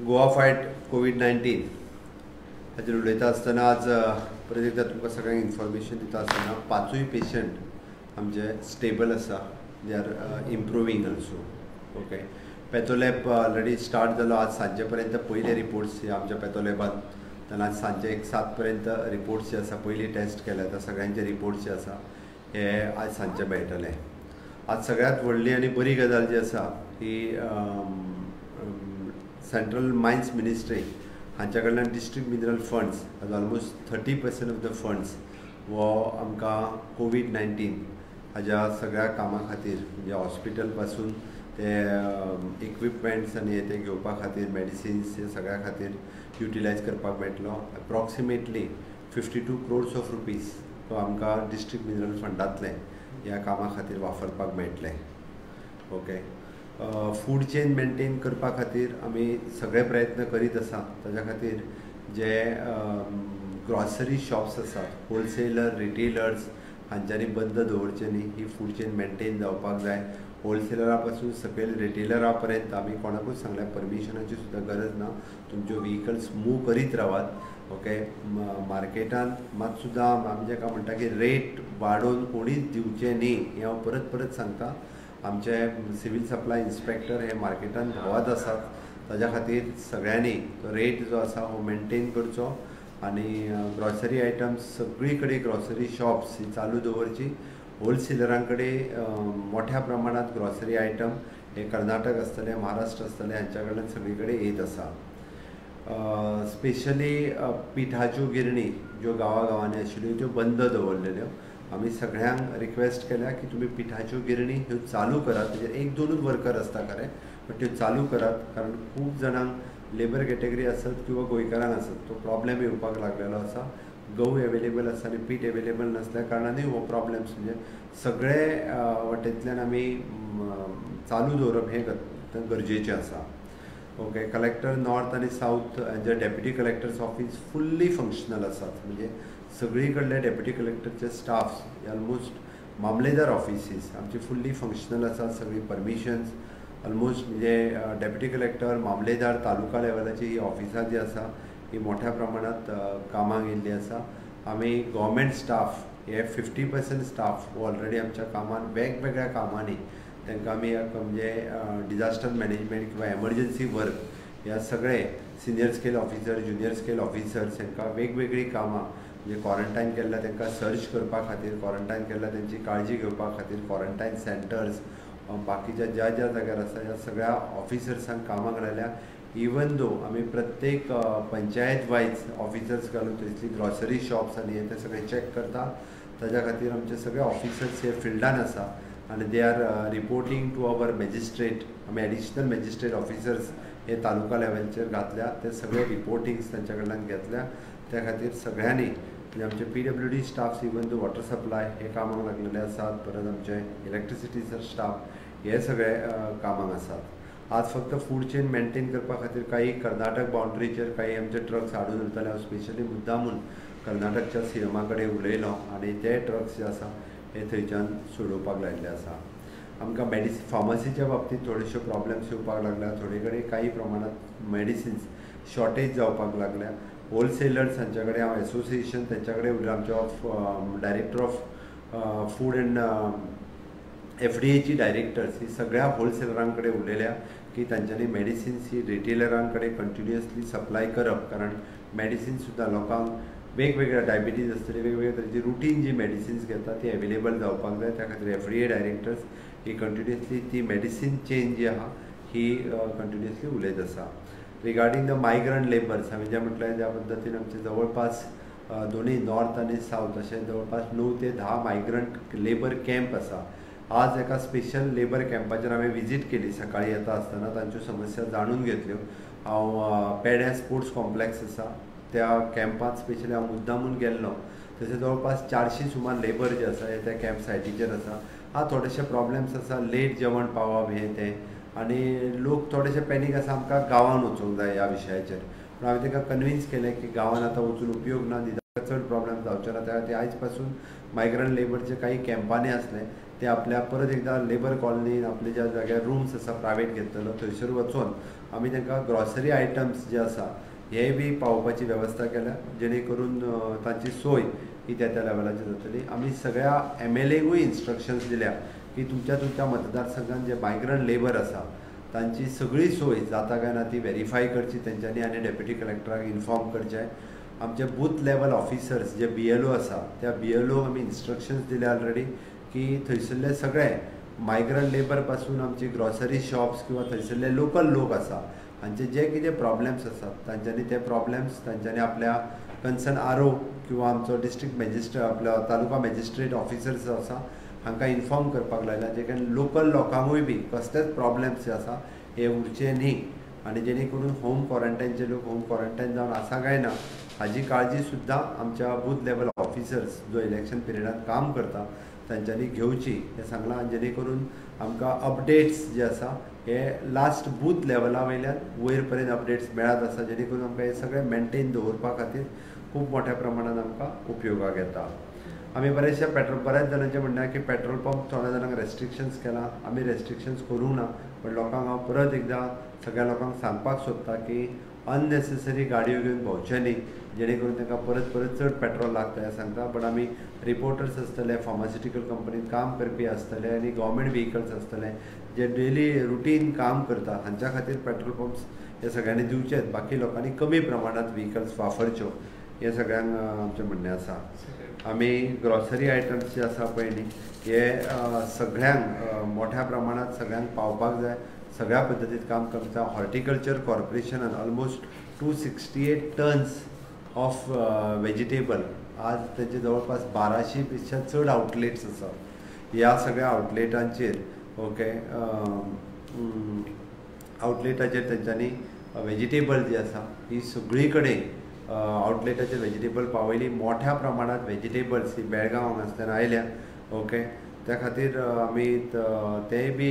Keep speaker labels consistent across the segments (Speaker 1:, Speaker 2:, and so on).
Speaker 1: Goa fight कोवीड-19 हाचेर उलयता आसतना आज परत एकदा तुमकां सगळ्यांक इन्फॉर्मेशन दिता आसतना पांचूय पेशंट आमचे स्टेबल आसा, they are improving also. Okay, patholab already start जालो. आज सांजे पर्यंत पयले रिपोर्ट्स आमच्या पॅथोलॅबान, तेन्ना आज सांजे 1-7 पर्यंत रिपोर्ट्स जे आसा पयली टेस्ट केल्या त्या सगळ्यांचे रिपोर्ट्स जे आसा हे आज सांजे मेळटले. आज सगळ्यांत व्हडली आनी बरी गजाल जी आसा ही सेंट्रल मायन्स मिनिस्ट्री हांच्या कडल्यान डिस्ट्रिक्ट मिनरल फंड्स आज almost 30% of the funds हो आमकां कोवीड-19 हाज्या सगळ्या कामां खातीर, म्हणजे हॉस्पिटल पासून ते इक्विपमेंट्स आनी हे ते घेवपा खातीर, मेडिसिन्स हे सगळ्या खातीर युटिलायज करपाक मेळटलो. एप्रॉक्सिमेटली 52 crores of rupees तो आमकां डिस्ट्रिक्ट मिनरल फंडांतले ह्या कामा खातीर वापरपाक मेळटले. ओके, फूड चेन मेंटेन करपा खातीर आमी सगळे प्रयत्न करीत आसा. ताज्या खातीर जे ग्रॉसरी शॉप्स आसात, होलसेलर, रिटेलर्स हांच्यांनी बंद दवरचे न्ही, ही फूड चेन मेंटेन जावपाक जाय. होलसेलरा पासून सकयल रिटेलरा पर्यंत आमी कोणाकूच सांगल्या परमिशनाची सुद्दां गरज ना, तुमच्यो व्हिकल्स मूव करीत रावात. ओके, मार्केटांत मात सुद्दां आमी जेका म्हणटा की रेट वाडोवन कोणीच दिवचें न्ही हें हांव परत परत सांगता. आमचे सिवील सप्लाय इन्स्पेक्टर हे मार्केटान भोंवत आसात, ताज्या खातीर सगळ्यांनी तो रेट जो आसा हो मेंटेन करचो आनी ग्रॉसरी आयटम्स सगळी कडेन ग्रॉसरी शॉप्स ही चालू दवरची. होलसेलरां कडेन मोठ्या प्रमाणांत ग्रॉसरी आयटम हे कर्नाटक आसतले, महाराष्ट्र आसतले, हांच्या कडल्यान सगळी कडेन येत आसा. स्पेशली पिठाच्यो गिरणी ज्यो गांवा गांवांनी आशिल्ल्यो त्यो बंद दवरलेल्यो. आमी सगळ्यांक रिक्वेस्ट केल्या की तुमी पिठाच्यो गिरणी ह्यो चालू करात. तेजेर 1-2 वर्कर आसता खरें, बट त्यो चालू करात, कारण खूब जाणांक लेबर कॅटेगरी आसत किंवा गोंयकारांक आसत तो प्रॉब्लेम येवपाक लागलेलो आसा. गंव एवेलेबल आसा आनी पीठ एवेलेबल नासल्या कारणानूय हो प्रॉब्लेम्स, म्हणजे सगळे वटेंतल्यान आमी चालू दवरप हें गरजेचें आसा. ओके, कलेक्टर नॉर्थ आनी सावथ जे deputy collectors office fully functional आसात, म्हणजे सगळी कडले डेप्युटी कलेक्टरचे स्टाफ्स ऑलमोस्ट मामलेदार ऑफिसीस आमचे फुल्ली फंक्शनल आसात. सगळी परमिशन्स ऑलमोस्ट म्हणजे डेप्युटी कलेक्टर, मामलेदार, तालुका लेवलाची ही ऑफिसां जी आसा ही मोठ्या प्रमाणांत कामाक येयल्ली आसा. आमी गव्हर्मेंट स्टाफ हे 50% स्टाफ हो ऑलरेडी आमच्या कामान वेगवेगळ्या कामांनी तांकां आमी म्हणजे डिजास्टर मॅनेजमेंट किंवा एमर्जन्सी वर्क ह्या सगळे senior scale officer, junior scale officers हांकां वेगवेगळीं कामां, म्हणजे क्वॉरंटायन केल्ल्या तांकां सर्च करपा खातीर, क्वॉरंटायन केल्ल्या तेंची काळजी घेवपा खातीर, क्वॉरंटायन सेंटर्स बाकीच्या ज्या ज्या जाग्यार आसा ह्या सगळ्या ऑफिसर्सांक कामाक लायल्या. इवन दो आमी प्रत्येक पंचायत वायज ऑफिसर्स घालून थंयसली ग्रॉसरी शॉप्स आनी हे ते सगळे चॅक करता. ताज्या खातीर आमचे सगळे ऑफिसर्स हे फिल्डान आसा आनी they are reporting to our magistrate. आमी एडिशनल मॅजिस्ट्रेट ऑफिसर्स हे तालुका लेवलचेर घातल्या, ते सगळे रिपोर्टिंग्स तांच्या कडल्यान घेतल्या. त्या खातीर सगळ्यांनी म्हणजे आमचे PWD staffs even though water supply हे कामाक लागलेले आसात, परत आमचे इलेक्ट्रिसिटीचे स्टाफ हे सगळे कामाक आसात. आज फक्त फूड चेन मेंटेन करपा खातीर काही कर्नाटक बाउंड्रीचेर काही आमचे ट्रक्स हाडून उरताले. हांव स्पेशली मुद्दामून कर्नाटकच्या सीएमा कडेन उलयलो आनी ते ट्रक्स जे आसा हे थंयच्यान सोडोवपाक लायिल्ले आसा. आमकां फार्मासीच्या बाबतींत थोडेशे प्रॉब्लेम्स येवपाक लागल्या, थोडे कडेन काही प्रमाणांत मेडिसिन्स शॉर्टेज जावपाक लागल्या. होलसेलर्स हांच्या कडेन हांव एसोसिएशन तेंच्या कडेन उलयलां, आमच्या डायरेक्टर ऑफ फूड एंड एफडीएची डायरेक्टर्स ही सगळ्या होलसेलरां कडेन उलयल्या की तांच्यांनी मेडिसिन्स ही रिटेलरां कडेन कंटिन्युअसली सप्लाय करप, कारण मेडिसिन्स सुद्दां लोकांक वेगवेगळ्या डायबिटीज आसतली, वेगवेगळ्या तरेची रुटीन जी मेडिसिन्स घेता ती एवेलेबल जावपाक जाय. त्या खातीर एफडीए डायरेक्टर्स ही कंटिन्युअसली ती मेडिसीन चेन जी आहा ही कंटिन्युअसली उलयत आसा. रिगार्डींग the migrant labours, हांवें जें म्हटलें ज्या पद्दतीन आमचे जवळपास दोनूय नॉर्थ आनी सावथ अशें जवळपास 9 ते 10 मायग्रंट लेबर कॅम्प आसा. आज एका स्पेशल लेबर कॅम्पाचेर हांवें विजीट केली सकाळी येता आसतना, तांच्यो समस्या जाणून घेतल्यो. हांव पेड्या स्पोर्ट्स कॉम्प्लेक्स आसा त्या कॅम्पांत स्पेशली हांव मुद्दामून गेल्लो. तशें जवळपास 400 सुमार लेबर जे आसा हे त्या कॅम्प सायटीचेर आसा. हा थोडेशे प्रॉब्लेम्स आसा, लेट जेवण पावप हें तें, आनी लोक थोडेशे पॅनीक आसा आमकां गांवान वचूंक जाय ह्या विशयाचेर. पूण हांवें तांकां कन्विन्स केलें की गांवान आतां वचून उपयोग ना, निदान चड प्रॉब्लेम जावचे ना. त्या खातीर आयज पासून मायग्रंट लेबरचे काही कॅम्पांनी आसले ते आपल्या परत एकदां लेबर कॉलनीन आपल्या ज्या जाग्यार रुम्स आसा प्रायवेट घेतलेलो थंयसर वचून आमी तांकां ग्रॉसरी आयटम्स जे आसा हे बी पावोवपाची वेवस्था केल्या, जेणे करून तांची सोय ही त्या त्या लेवलाचेर जातली. आमी सगळ्या एमएलएकूय इन्स्ट्रक्शन्स दिल्या की तुमच्या तुमच्या मतदारसंघात जे मायग्रंट लेबर आसा तांची सगळी सोय जाता काय ना ती व्हेरीफाय करची तेंच्यांनी आनी डेप्युटी कलेक्टराक इन्फॉर्म करचें. आमचे बूथ लेवल ऑफिसर्स जे BLO आसा त्या BLO आमी इन्स्ट्रक्शन्स दिल्या ऑलरेडी की थंयसरले सगळे मायग्रंट लेबर पासून आमची ग्रॉसरी शॉप्स किंवा थंयसरले लोकल लोक आसा हांचे जे कितें प्रॉब्लेम्स आसात तांच्यांनी ते प्रॉब्लेम्स तांच्यांनी आपल्या कन्सर्न RO किंवा आमचो डिस्ट्रिक्ट मॅजिस्ट्रेट आपल्या तालुका मॅजिस्ट्रेट ऑफिसर्स आसा हांकां इन्फॉर्म करपाक लायला, जे कारण लोकल लोकांकूय बी कसलेच प्रॉब्लेम्स जे आसा हे उरचे न्ही आनी जेणे करून होम क्वॉरंटायनचे लोक होम क्वॉरंटायन जावन आसा काय ना हाजी काळजी सुद्दां आमच्या बूथ लेवल ऑफिसर्स जो इलेक्शन पिरियडान काम करता तांच्यांनी घेवची हें सांगलां. आनी जेणे करून आमकां अपडेट्स जे आसा हे लास्ट बूथ लेवला वयल्यान वयर पर्यंत अपडेट्स मेळत आसा, जेणे करून आमकां हे सगळें मेनटेन दवरपा खातीर खूब मोठ्या प्रमाणान आमकां उपयोगाक येता. आमी बरेचशे बऱ्याच जाणांचें म्हणणें की पेट्रोल पंप थोड्या जाणांक रेस्ट्रिक्शन्स केलां, आमी रेस्ट्रिक्शन्स करूंक ना, पण लोकांक हांव परत एकदां सगळ्या लोकांक सांगपाक सोदता की अननेसेसरी गाडयो घेवन भोंवचें न्ही, जेणे करून तांकां परत परत चड पेट्रोल लागता हें सांगता. बट आमी रिपोर्टर्स आसतले, फार्मास्युटिकल कंपनीत काम करपी आसतले आनी गव्हर्मेंट व्हेकल्स आसतले जे डेली रुटीन काम करता हांच्या खातीर पेट्रोल पंप्स हे सगळ्यांनी दिवचेच, बाकी लोकांनी कमी प्रमाणांत व्हेकल्स वापरच्यो हें सगळ्यांक आमचें म्हणणें आसा. आमी ग्रॉसरी आयटम्स जे आसा पळय न्ही हे सगळ्यांक मोठ्या प्रमाणांत सगळ्यांक पावपाक जाय, सगळ्या पद्दतीत काम करता. हॉर्टिकल्चर कॉर्पोरेशनान almost 268 tons of vegetable आज तेजे जवळपास 1200 पेक्षा चड आउटलेट्स आसा. ह्या सगळ्या आउटलेटांचेर ओके आउटलेटाचेर तेंच्यांनी वेजिटेबल जी आसा ही सगळी कडेन आउटलेटाचेर वेजिटेबल पावयली. मोठ्या प्रमाणात वेजिटेबल्स ही बेळगांव हांगासल्यान आयल्या ओके, त्या खातीर आमी तेय बी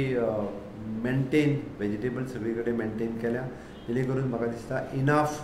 Speaker 1: मेनटेन वेजिटेबल सगळी कडेन मेनटेन केल्या, जेणे करून म्हाका दिसता इनाफ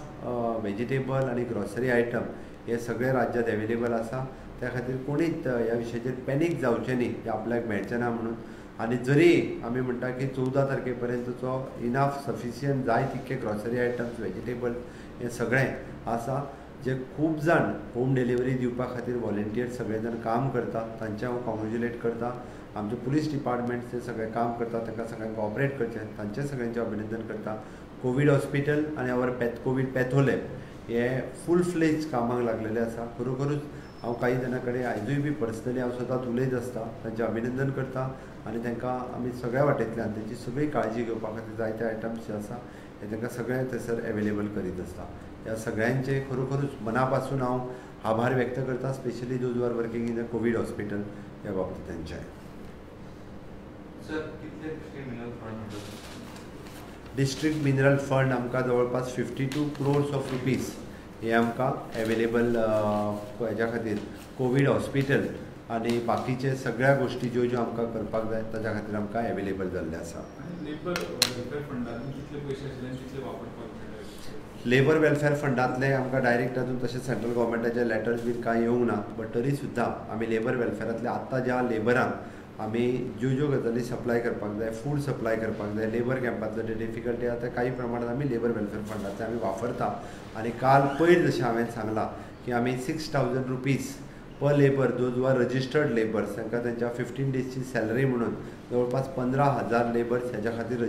Speaker 1: वेजिटेबल आनी ग्रॉसरी आयटम हे सगळे राज्यात एवेलेबल आसा. त्या खातीर कोणीच ह्या विशयाचेर पॅनीक जावचें न्ही की आपल्याक मेळचें ना म्हणून. आनी जरी आमी म्हणटा की 14 तारखे पर्यंतचो इनाफ सफिशियंट जाय तितके ग्रॉसरी आयटम्स वेजिटेबल हे सगळें आसा, जे खूब जाण होम डिलिव्हरी दिवपा खातीर व्हॉलेंटियर सगळे जाण काम करता तांचें हांव कॉंग्रेच्युलेट करता. आमचे पुलीस डिपार्टमेंट जे सगळें काम करता तांकां सगळ्यांक कॉपरेट करचें तांचें सगळ्यांचें अभिनंदन करता. कोवीड हॉस्पिटल आनी our Covid पॅथोलॅब हे फूल फ्लेज कामाक लागलेले आसा. खरोखरूच हांव कांय जाणां कडेन आयजूय बी पर्सनली हांव स्वता उलयत आसता, तांचें अभिनंदन करता आनी तांकां आमी सगळ्या वाटेंतल्यान तेंची सगळी काळजी घेवपा खातीर जायते आयटम्स जे आसा हे तांकां सगळें थंयसर एवेलेबल करीत आसता. ह्या सगळ्यांचे खरोखरूच मना पासून हांव आभार व्यक्त करता, specially those who are working in the COVID hospital ह्या बाबतींत तांचे.
Speaker 2: सर, कितले
Speaker 1: डिस्ट्रिक्ट मिनरल फंड आमकां जवळपास 52 crores of rupees हे आमकां एवेलेबल हेज्या खातीर कोवीड हॉस्पिटल आनी बाकीचे सगळ्या गोश्टी ज्यो ज्यो आमकां करपाक जाय ताच्या खातीर आमकां एवेलेबल जाल्लें आसा.
Speaker 2: लेबर वेलफेअर फंडांत कितले पयशे आशिल्ले आनी कितले वापरपाक मेळ्ळे?
Speaker 1: लेबर वेलफेअर फंडांतले आमकां डायरेक्ट अजून तशें सेंट्रल गव्हर्मेंटाचे लेटर्स बीन कांय येवंक ना, बट तरी सुद्दां आमी लेबर वेलफेअरांतले आत्तां ज्या लेबरांक आमी ज्यो ज्यो गजाली सप्लाय करपाक जाय, फूड सप्लाय करपाक जाय, लेबर कॅम्पांतले जे डिफिकल्टी आसा ते काही प्रमाणात आमी लेबर वेलफेअर फंडांतले आमी वापरता. आनी काल पयर जशें हांवें सांगलां की आमी 6,000 rupees per labour those who are registered labours तांकां तेंच्या 15 डेजची सॅलरी म्हणून जवळपास 15,000 लेबर्स हेज्या खातीर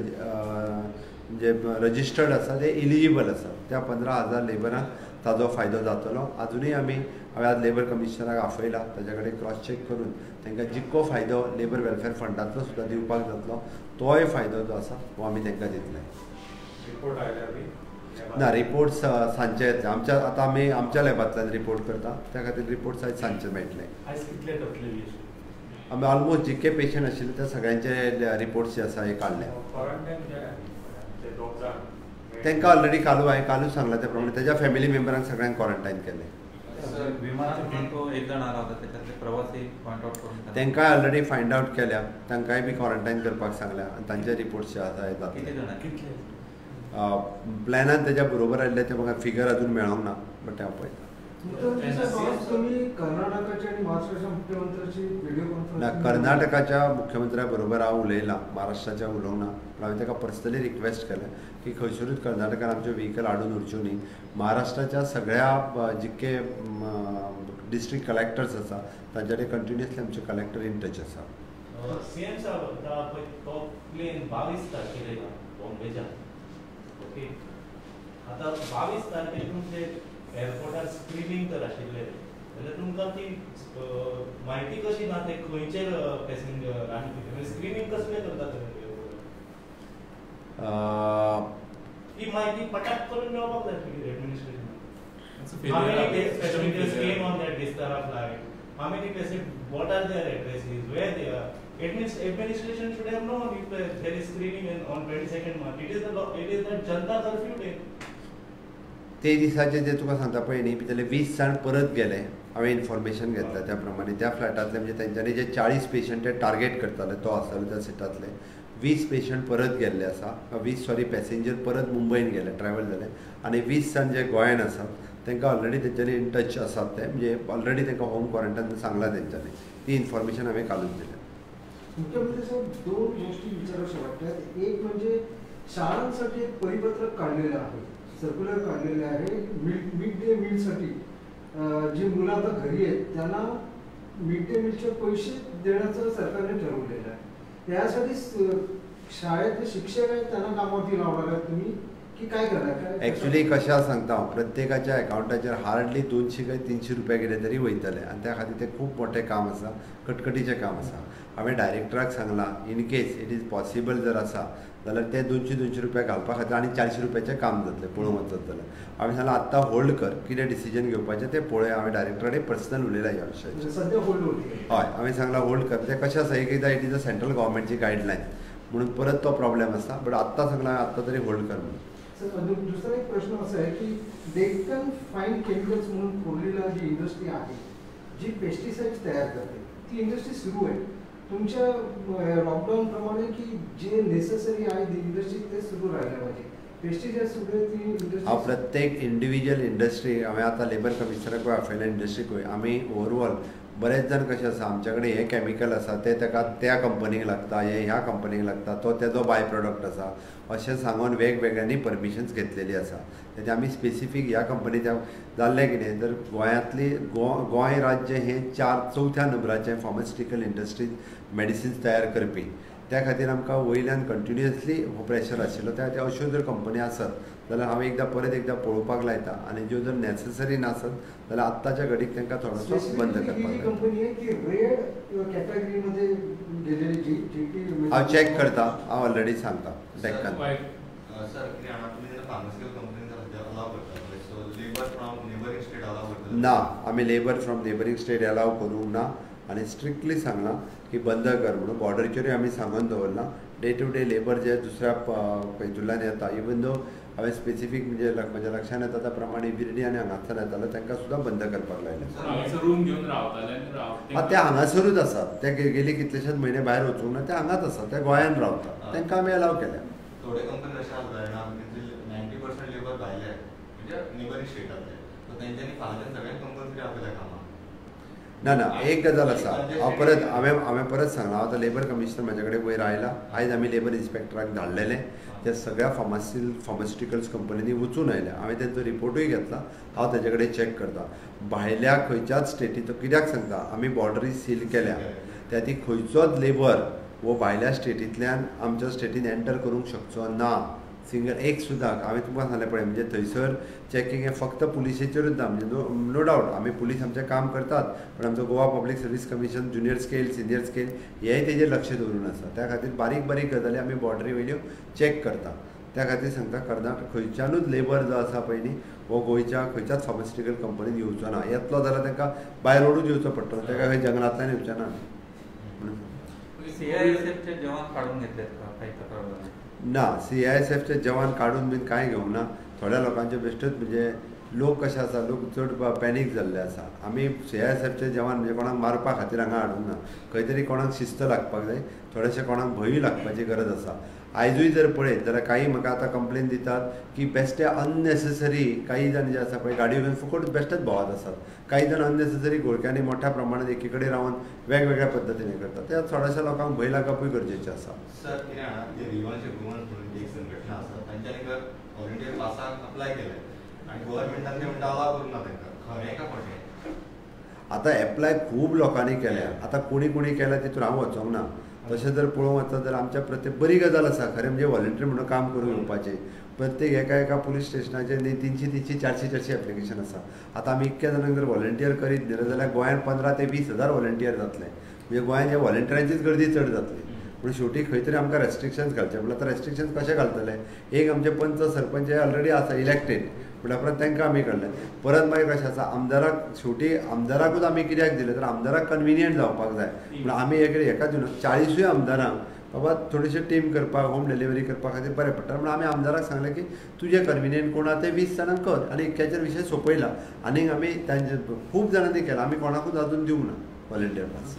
Speaker 1: जे रजिस्टर्ड आसा ते इलिजिबल आसा, त्या 15,000 लेबरांक ताजो फायदो जातलो. आजुनूय आमी हांवें आज लेबर कमिशनराक आपयला, ताज्या कडेन क्रॉस चॅक करून तांकां जितको फायदो लेबर वेलफेअर फंडांतलो सुद्दां दिवपाक जातलो तोय फायदो जो आसा हो आमी तांकां दितले.
Speaker 2: रिपोर्ट आयल्या बी
Speaker 1: ना, रिपोर्ट्स सांजचे येतले आमच्या, आतां आमी आमच्या लॅबांतल्यान रिपोर्ट करता त्या खातीर रिपोर्ट्स आयज सांजचे मेळटले.
Speaker 3: आयज कितले टपलेली?
Speaker 1: आमी ऑलमोस्ट जितके पेशंट आशिल्ले त्या सगळ्यांचे रिपोर्ट्स जे आसा हे काडले. तांकां ऑलरेडी कालू हांवें कालूच सांगलां त्या प्रमाणे तेज्या फॅमिली मेंबरांक सगळ्यांक क्वॉरंटायन केलें. तांकांय ऑलरेडी फायंड आवट केल्या, तांकांय बी क्वॉरंटायन करपाक सांगल्या आनी तांचे रिपोर्ट्स जे आसा हे जातले. प्लॅनान तेज्या बरोबर आयिल्ले ते म्हाका फिगर अजून मेळोंक ना, बट ते हांव पळयता.
Speaker 3: तुम्ही कर्नाटकाच्या आणि महाराष्ट्राच्या मुख्यमंत्र्याची व्हिडिओ कॉन्फरन्स
Speaker 1: ना, कर्नाटकाच्या मुख्यमंत्र्या बरोबर हांव उलयलां, महाराष्ट्राच्या उलोवंक ना, पूण हांवें ताका पर्सनली रिक्वेस्ट केलें की खंयसरूच कर्नाटकान आमच्यो व्हिकल हाडून उरच्यो न्ही. महाराष्ट्राच्या सगळ्या जितके डिस्ट्रिक्ट कलेक्टर्स आसा तांचे कडेन कंटिन्युअसली आमचे कलेक्टर इन टच आसा.
Speaker 4: सीएम साहेब, आतां तो प्लेन 22 तारखेर येयला बॉम्बेच्यान, ओके, आतां 22 तारखेर तुमचे एअरपोर्टार स्क्रिनींग तर आशिल्लें जाल्यार तुमकां ती म्हायती कशी ना ते खंयचे पॅसेंजर आनी कितें स्क्रिनींग कसलें करता तुमी? ही म्हायती पटाक करून मेळपाक जाय administration. How many passengers came on that Vistara flight? How many passengers, what are their addresses, where they are? It means administration should have known if there is screening on 22nd March. It is the Janta curfew day.
Speaker 1: ते दिसाचे जे तुका सांगता पळय न्ही, जाल्यार 20 जाण परत गेले. हांवें इन्फॉर्मेशन घेतल्या त्या प्रमाणे त्या फ्लॅटांतले म्हणजे तेंच्यांनी जे 40 पेशंट ते टार्गेट करताले तो आसतालो त्या सिटांतले 20 पेशंट परत गेल्ले आसा, 20 सॉरी पॅसेंजर परत मुंबयन गेले, ट्रॅवल जाले, आनी 20 जाण जे गोंयान आसात तांकां ऑलरेडी तेंच्यांनी इन टच आसात, ते म्हणजे ऑलरेडी तांकां होम क्वॉरंटायन सांगलां तेंच्यांनी. ती इन्फॉर्मेशन हांवें कालूच दिल्या.
Speaker 3: मुख्यमंत्री साहेब, दोन गोष्टी विचारूशा वाटतात. एक म्हणजे शाळांसाठी एक परिपत्रक काढलेलं आहे, सर्क्युलर काढलेले आहे, मिड डे मीलसाठी जी मुलं आता घरी आहेत त्यांना मिड डे मीलचे पैसे देण्याचं सरकारने ठरवलेलं आहे. त्यासाठी शाळेतले शिक्षक आहेत त्यांना कामावरती लावणार आहेत तुम्ही की काय करणार?
Speaker 1: ॲक्च्युली कशें सांगता हांव, प्रत्येकाच्या अकावंटाचेर हार्डली 200 काय 300 रुपया कितें तरी वयतले आनी त्या खातीर तें खूब मोठें काम आसा, कटकटीचें काम आसा. हांवें डायरेक्टराक सांगलां in case it is possible जर आसा जाल्यार ते 200-200 रुपया घालपा खातीर आनी 400 रुपयाचें काम जातलें पळोवंक वचत जाल्यार. हांवें सांगलां आत्तां होल्ड कर, कितें डिसिजन घेवपाचें तें पळय. हांवें डायरेक्टरा कडेन पर्सनल उलयलां ह्या विशयाचेर.
Speaker 3: सद्या होल्ड.
Speaker 1: हय, हांवें सांगलां होल्ड कर. तें कशें आसा, एक एकदां it is a central गव्हर्मेंटची गायडलायन म्हणून परत तो प्रॉब्लेम आसा, बट आत्तां सांगलां आत्तां तरी होल्ड कर म्हणून.
Speaker 3: सर, दुसरा एक प्रश्न असा आहे की डेक्कन फाईन केमिकल्स म्हणून खोर्लीला जी इंडस्ट्री आहे जी पेस्टिसाइड्स तयार करते ती इंडस्ट्री सुरू आहे. तुमच्या लॉकडाऊन प्रमाणे की जे नेसेसरी आहे इंडस्ट्री ते सुरू राहिलं पाहिजे, पेस्टिसाइड्स सुरू आहे ती इंडस्ट्री?
Speaker 1: हांव प्रत्येक इंडिविज्युअल इंडस्ट्री हांवें आतां लेबर कमिशनराकूय आपयल्या, इंडस्ट्रीकूय. आमी ओवरऑल बरेच जाण कशें आसा, आमच्या कडेन हें कॅमिकल आसा तें ताका त्या कंपनीक लागता, हें ह्या कंपनीक लागता, तो तेजो बाय प्रोडक्ट आसा अशें सांगून वेगवेगळ्यांनी परमिशन्स घेतलेली आसा. तेजें आमी स्पेसिफीक ह्या कंपनीच्या जाल्लें कितें तर गोंयांतली गोंय राज्य हें 4-4 नंबराचें फार्मास्युटिकल इंडस्ट्रीज मेडिसिन्स तयार करपी, त्या खातीर आमकां वयल्यान कंटिन्युअसली हो प्रेशर आशिल्लो. त्या खातीर अश्यो जर कंपनी आसत जाल्यार हांव एकदां परत एकदां पळोवपाक लायता आनी ज्यो जर नॅसेसरी नासत जाल्यार आत्ताच्या घडीक तांकां थोडोसो बंद करपाक.
Speaker 3: कंपनी आहे ती रेड कॅटेगरीमध्ये गेलेली जी जी
Speaker 1: हांव चॅक करता, हांव ऑलरेडी सांगता डेक्कन.
Speaker 5: सर, कितें जाणा तुमी जेन्ना फार्मास्युटिकल कंपनी अलाव करता, so labour from neighbouring state allow करता?
Speaker 1: ना, आमी labour from neighbouring state allow करूंक ना आनी स्ट्रिक्टली सांगलां की बंद कर म्हणून. बॉर्डरीचेरूय आमी सांगून दवरलां डे टू डे लेबर जे दुसऱ्या हितूंतल्यान येता, इवन दो हांवें स्पेसिफीक म्हणजे म्हज्या लक्षान येता त्या प्रमाणे विर्डी आनी हांगासर येताले तांकां सुद्दां बंद करपाक लायलें.
Speaker 2: रूम घेवन रावताले
Speaker 1: ते हांगासरूच आसात, ते गेले कितलेशेच म्हयने भायर वचूंक ना, ते हांगाच आसात, ते गोंयान रावतात, तांकां आमी अलाव केल्या.
Speaker 5: थोडे कंपनी अशें आसता जाणा 90% लेबर भायले म्हणजे नेबरींग स्टेटांतले, सो तेंच्यांनी फाल्यां सगळ्यांक कंपल्सरी आपयल्या कामाक.
Speaker 1: ना ना, एक गजाल आसा, हांव परत हांवें परत सांगलां, आतां लेबर कमिशनर म्हाजे कडेन वयर आयला, आयज आमी लेबर इन्स्पेक्टराक धाडलेले, त्या सगळ्या फार्मास्युटिकल्स कंपनींनी वचून आयल्या, हांवें तेंचो रिपोर्टूय घेतला, हांव तेजे कडेन चॅक करता. भायल्या खंयच्याच स्टेटीचो कित्याक सांगता, आमी बॉर्डरी सील केल्या, त्या ती खंयचोच लेबर वो भायल्या स्टेटींतल्यान आमच्या स्टेटीन एंटर करूंक शकचो ना, सिंगल एक सुद्दां. हांवें तुमकां सांगलें पळय, म्हणजे थंयसर चॅकींग हें फक्त पुलिशेचेरूच ना, म्हणजे नो डावट आमी पुलीस आमचें काम करतात, पण आमचो Goa public service commission junior scale senior scale हेंय तेजेर लक्ष दवरून आसा. त्या खातीर बारीक बारीक गजाली आमी बॉर्डरी वयल्यो चॅक करता. त्या खातीर सांगता, कर्नाटक खंयच्यानूच लेबर जो आसा पळय न्ही हो गोंयच्या खंयच्याच फार्मास्युटिकल कंपनीन येवचो ना. येतलो जाल्यार तांकां बाय रोडूच येवचो पडटलो, ताका खंय जंगलांतल्यान येवचें ना.
Speaker 6: सीआयएसएफचे जवान काडून घेतलेत का तक्रार?
Speaker 1: ना, सीआयएसएफचे जवान काडून बीन कांय घेवंक ना. थोड्या लोकांचे बेश्टेच म्हणजे लोक कशे आसा, लोक चड पॅनीक जाल्ले आसा. आमी सीआयएसएफचे जवान म्हणजे कोणाक मारपा खातीर हांगा हाडूंक ना, खंय तरी कोणाक शिस्त लागपाक जाय, थोडेशे कोणाक भंयूय लागपाची गरज आसा. आयजूय जर पळयत जाल्यार काही म्हाका आतां कंप्लेन दितात की बेश्टे अननेसेसरी काही जाण जे आसा पळय गाडयो घेवन फुकट बेश्टेच भोंवत आसात. काही जाण अननेसेसरी घोळक्यांनी मोठ्या प्रमाणात एकी कडेन रावन वेगवेगळ्या पद्दतीन करतात. त्या थोड्याशा लोकांक भंय लागपूय गरजेचें आसा.
Speaker 5: सर कितें जाणा ते रिवॉन्स वुमन्स म्हणून एक संघटना आसा तांच्यांनी जर व्हॉलंटियर पासाक अप्लाय केलें आनी गोवोरमेंटान ते म्हणटा अलाव करूंक ना तांकां, खरें काय खोटें?
Speaker 1: आतां एप्लाय खूब लोकांनी केल्या, आतां कोणी कोणी केल्या तितून हांव वचोंक ना. तशें जर पळोवंक वचत जाल्यार आमच्या प्रत्येक बरी गजाल आसा खरें म्हणजे व्हॉलंटियर म्हणून काम करून येवपाचें. प्रत्येक एका एका पुलीस स्टेशनाचेर न्ही 300 300 400 400 एप्लिकेशन आसा. आतां आमी इतक्या जाणांक जर व्हॉलंटियर करीत न्ही जाल्यार गोंयांत 15 ते 20 हजार व्हॉलंटियर जातले. म्हणजे गोंयांत ह्या व्हॉलंटियरांचीच गर्दी चड जातली. पूण शेवटी खंय तरी आमकां रेस्ट्रिक्शन्स घालचे पडले. आतां रेस्ट्रिक्शन्स कशें घालतले? एक आमचे पंच सरपंच हे ऑलरेडी आसा इलेक्टेड म्हणल्या उपरांत तांकां आमी काडले. परत मागीर कशें आसा आमदाराक शेवटी आमदाराकूच आमी कित्याक दिलें तर आमदाराक कन्विनियंट जावपाक जाय. पूण आमी एक हेका दिवन 40 आमदारांक बाबा थोडीशी टीम करपाक होम डिलिव्हरी करपा खातीर बरें पडटा. म्हणून आमी आमदाराक सांगलें की तुजें कन्विनियंट कोण आहा ते 20 जाणांक कर आनी इतक्याचेर विशय सोंपयला. आनीक आमी तांचे खूब जाणांनी केला, आमी कोणाकूच अजून दिवंक ना व्हॉलंटियर पास.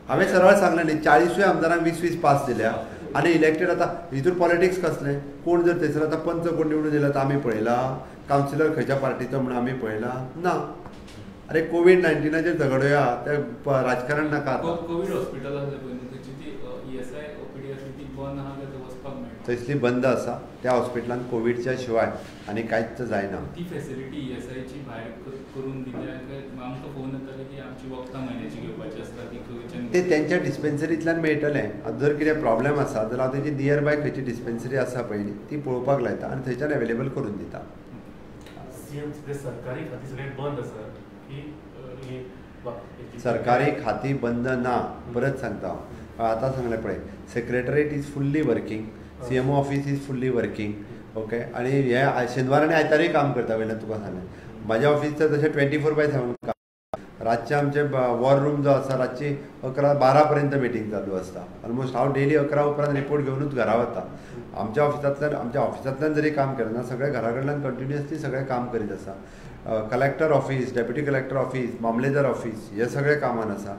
Speaker 1: हांवें सरळ सांगलें न्ही 40 आमदारांक 20 20 पास दिल्या आनी इलेक्टेड. आतां हितून पॉलिटिक्स कसलें? कोण जर थंयसर आतां पंच कोण निवडून दिला तर आमी पळयला, कावन्सिलर खंयच्या पार्टीचो म्हणून आमी पळयला ना. अरे कोवीड-19चेर झगडोया, ते राजकारण नाका.
Speaker 2: कोवीड हॉस्पिटल आसलें पळय न्हू थंयची ती ESI OPD आसली ती बंद आहा काय वचपाक मेळटा?
Speaker 1: थंयसली बंद आसा त्या हॉस्पिटलान कोवीडच्या शिवाय आनी कांयच जायना.
Speaker 2: ती फेसिलिटी ESIची भायर करून दिल्या काय आमकां फोन येताले की आमची वखदां म्हयन्याची घेवपाची आसता ती खंयच्यान?
Speaker 1: ते तेंच्या डिस्पेन्सरींतल्यान मेळटलें. जर कितें प्रॉब्लेम आसा जाल्यार हांव तेजी नियर बाय खंयची डिस्पेन्सरी आसा पयलीं ती पळोवपाक लायता आनी थंयच्यान एवेलेबल करून दिता.
Speaker 7: सीएम सरकारी खातीं सगळें बंद आसा की?
Speaker 1: सरकारी खातीं बंद ना, परत सांगता हांव. आतां सांगलें पळय, secretariat is fully working, CMO office is fully working. Okay, आनी हे शेनवार आनी आयतारूय काम करता. वयल्यान तुका सांगलें म्हाज्या ऑफिसचें तशें 24/7 काम. रातचें आमचें वॉर रूम जो आसा रातची 11 12 पर्यंत मिटींग चालू आसता. ऑलमोस्ट हांव डेली 11 उपरांत रिपोर्ट घेवनूच घरा वता. आमच्या ऑफिसांतल्यान जरी काम केलें ना सगळें घरा कडल्यान कंटिन्युअसली सगळें काम करीत आसा. Collector office, deputy collector office, मामलेदार ऑफिस हे सगळे कामान आसा.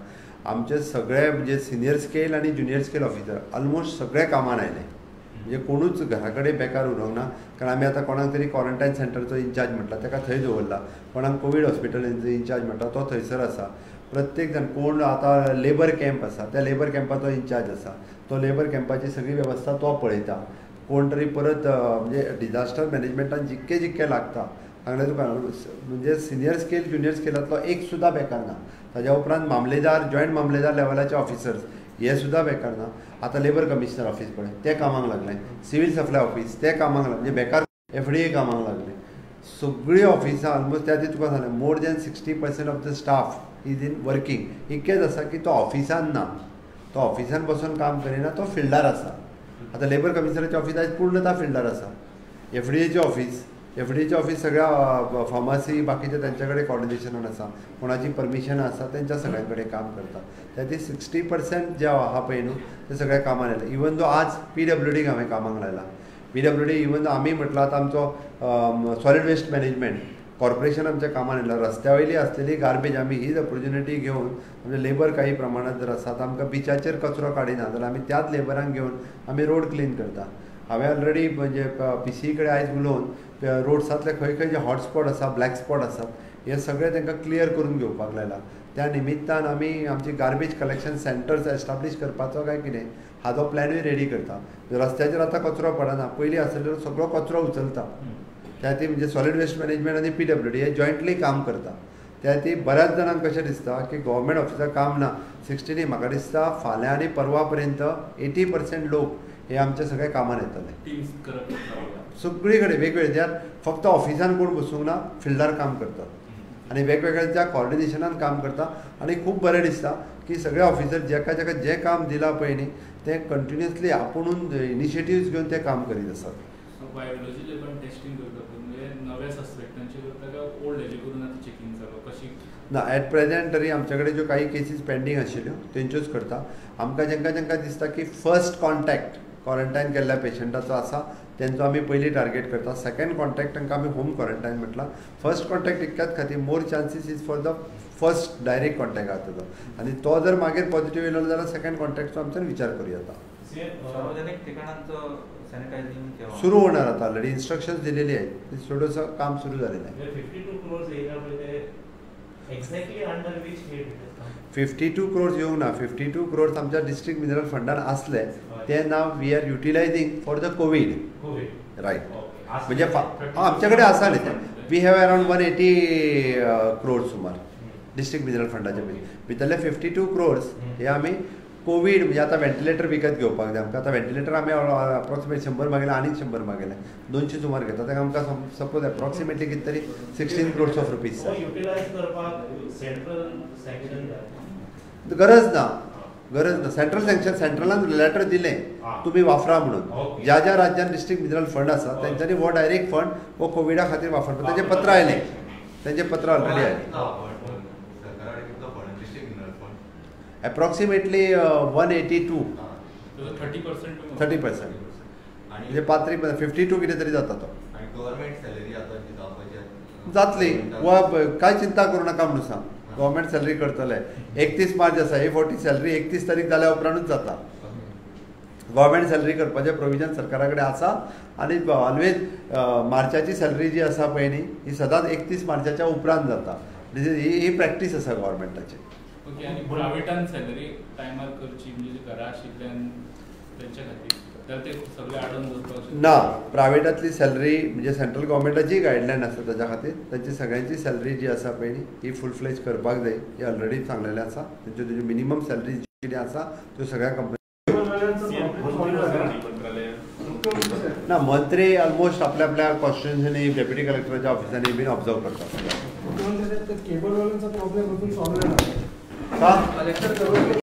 Speaker 1: आमचे सगळे म्हणजे सिनियर स्केल आनी ज्युनियर स्केल ऑफिसर ऑलमोस्ट सगळे कामान आयले. म्हणजे कोणूच घरा कडेन बेकार उरोंक ना. कारण आमी आतां कोणाक तरी क्वॉरंटायन सेंटरचो इन्चार्ज म्हटला ताका थंय दवरला, कोणाक कोवीड हॉस्पिटलांचो इन्चार्ज म्हणटा तो थंयसर आसा. प्रत्येक जाण कोण आतां लेबर कॅम्प आसा त्या लेबर कॅम्पाचो इन्चार्ज आसा, तो लेबर कॅम्पाची सगळी वेवस्था तो पळयता. कोण तरी परत म्हणजे डिजास्टर मॅनेजमेंटान जितके जितके लागता सांगलें तुका म्हणजे सिनियर स्केल ज्युनियर स्केलांतलो एक सुद्दां बेकार ना. ताज्या उपरांत मामलेदार, जॉयंट मामलेदार लेवलाचे ऑफिसर्स हे सुद्दां बेकार ना. आतां लेबर कमिशनर ऑफिस पळय ते कामाक लागले, सिवील सप्लाय ऑफिस ते कामाक लागले, म्हणजे बेकार FDA कामाक लागले. सगळीं ऑफिसां ऑलमोस्ट त्या ती तुका सांगलें more than 60% of the staff is in working. इतकेंच आसा की तो ऑफिसान ना, तो ऑफिसान बसून काम करिना, तो फिल्डार आसा. आतां लेबर कमिशनराचें ऑफिस आयज पूर्णता फिल्डार आसा. FDAचें ऑफिस, FDAचें ऑफिस सगळ्या फार्मासी बाकीचे तेंच्या कडेन कॉर्डिनेशनान आसा, कोणाची परमिशन आसा तेंच्या सगळ्यां कडेन काम करता. त्या खातीर 60% जे आहा पळय न्हू ते सगळे कामान आयले. इवन दो आज PWDक हांवें कामाक लायला. PWD even दो आमी म्हटलां आतां आमचो सॉलिड वेस्ट मॅनेजमेंट कॉर्पोरेशन आमच्या कामान येयला. रस्त्या वयली आसलेली गार्बेज आमी हीच ऑपॉर्च्युनिटी घेवन आमचे लेबर काही प्रमाणांत जर आसा आतां आमकां बिचाचेर कचरो काडिना जाल्यार आमी त्याच लेबरांक घेवन आमी रोड क्लीन करता. हांवें ऑलरेडी म्हणजे PCE कडेन आयज उलोवन रोड्सांतले खंय खंय जे हॉटस्पॉट आसा, ब्लॅक स्पॉट आसात हे सगळे तांकां क्लियर करून घेवपाक लायला. त्या निमित्तान आमी आमची गार्बेज कलेक्शन सेंटर्स एस्टाब्लीश करपाचो काय कितें हाजो प्लॅनूय रेडी करता. रस्त्याचेर आतां कचरो पडना, पयलीं आसलेलो सगळो कचरो उचलता. त्या खातीर म्हणजे सॉलिड वेस्ट मॅनेजमेंट आनी PWD हे जॉयंटली काम करता. त्या खातीर बऱ्याच जाणांक कशें दिसता की गव्हर्मेंट ऑफिसाक काम ना. 60 म्हाका दिसता फाल्यां आनी परवा पर्यंत 80% लोक हे आमचे सगळे कामान येतले. सगळी कडेन वेगवेगळे, ज्या फक्त ऑफिसान कोण बसूंक ना, फिल्डार काम करतात आनी वेगवेगळ्या कॉर्डिनेशनान काम करता. आनी खूब बरें दिसता की सगळे ऑफिसर जेका जेका जें काम दिलां पळय न्ही तें कंटिन्युअसली आपुणून इनिशिएटिव्स घेवन तें काम करीत आसात.
Speaker 2: बायोलॉजीचें पण टेस्टिंग करता म्हणजे नव्या सस्पेक्टांचे करता काय ओल्ड हेजे करून आतां चेकिंग चालू कशी?
Speaker 1: ना, एट प्रेजेंट तरी आमचे कडेन ज्यो काही केसीस पेंडींग आशिल्ल्यो तेंच्योच करता. आमकां जेंकां जेंकां दिसता की फर्स्ट कॉन्टॅक्ट क्वॉरंटायन केल्ल्या पेशंटाचो आसा तेंचो आमी पयलीं टार्गेट करता. सेकंड कॉन्टॅक्ट तांकां आमी होम क्वॉरंटायन म्हटलां. फर्स्ट कॉन्टॅक्ट इतक्याच खातीर more chances is for the first direct contact आसा तो, आनी तो जर मागीर पॉझिटिव्ह येयलो जाल्यार सेकंड कॉन्टॅक्टचो आमच्यान विचार करूं येता.
Speaker 6: सार्वजनिक ठिकाणांचं सॅनिटायझिंग
Speaker 1: सुरू होणार आता, ऑलरेडी इन्स्ट्रक्शन्स दिलेली आहेत, ते थोडंसं काम सुरू झालेलं आहे.
Speaker 4: 52 क्रोर्स येयला पळय ते exactly under which head?
Speaker 1: 52 crores येवंक ना, 52 क्रोर्स आमच्या डिस्ट्रिक्ट मिनरल फंडान आसले ते now we are utilising for the COVID. Right, म्हणजे आमच्याकडे आसा न्ही ते, we have around 180 crores सुमार डिस्ट्रिक्ट मिनरल फंडाचे भितरले 52 क्रोर्स हे आमी कोवीड म्हणजे आतां व्हेंटिलेटर विकत घेवपाक जाय आमकां. आतां व्हेंटिलेटर आमी अप्रॉक्सिमेट 100 मागयले आनी 100 मागयले, 200 सुमार घेता. ताका आमकां सपोज अप्रॉक्सिमेटली कितें तरी 16 क्रोर्स ऑफ रुपीज
Speaker 4: युटिलायज करपाक सेंट्रल सँक्शन
Speaker 1: गरज ना, गरज ना. सेंट्रल सँक्शन सेंट्रलान लेटर दिलें तुमी वापरा म्हणून. ज्या ज्या राज्यान डिस्ट्रिक्ट मिनरल फंड आसा तेंच्यांनी हो डायरेक्ट फंड हो कोविडा खातीर वापरपाक तेंचें पत्र आयलें, तेंचें पत्र ऑलरेडी आयलें. एप्रॉक्सिमेटली 182
Speaker 2: 30%
Speaker 1: 30% म्हणजे 5 52 कितें तरी जाता तो. जातली वा काय चिंता करूं नाका म्हणून सांग, गव्हर्मेंट सॅलरी करतले. 31 मार्च आसा, ही फावटी सॅलरी 31 तारीख जाल्या उपरांतूच जाता. गव्हर्मेंट सॅलरी करपाचें प्रोविजन सरकारा कडेन आसा आनी ऑलवेज मार्चाची सॅलरी जी आसा पळय न्ही ही सदांच 31 मार्चाच्या उपरांत जाता. ही प्रॅक्टीस आसा गव्हर्मेंटाची.
Speaker 2: ओके, आनी प्रायवेटान सॅलरी टायमार करची म्हणजे घरा आशिल्ल्यान तेंच्या खातीर तर ते सगळे आडोवन दवरपाक
Speaker 1: ना. प्रायवेटांतली सॅलरी म्हणजे सेंट्रल गव्हर्मेंटाची गायडलायन आसा ताच्या खातीर तांची सगळ्यांची सॅलरी जी आसा पळय न्ही ही फूल फ्लेज करपाक जाय, ही ऑलरेडी सांगलेलें आसा. तेंच्यो तेज्यो मिनिमम सॅलरी जी कितें आसा त्यो सगळ्या कंपनी ना. मंत्री ऑलमोस्ट आपल्या आपल्या कॉन्स्टिट्युन्सीनी डेप्युटी कलेक्टराच्या ऑफिसांनी बीन ऑब्जर्व करतात.
Speaker 3: केबलवाल्यांचा प्रॉब्लेम अजून सॉल्व्ह झाला.
Speaker 1: का?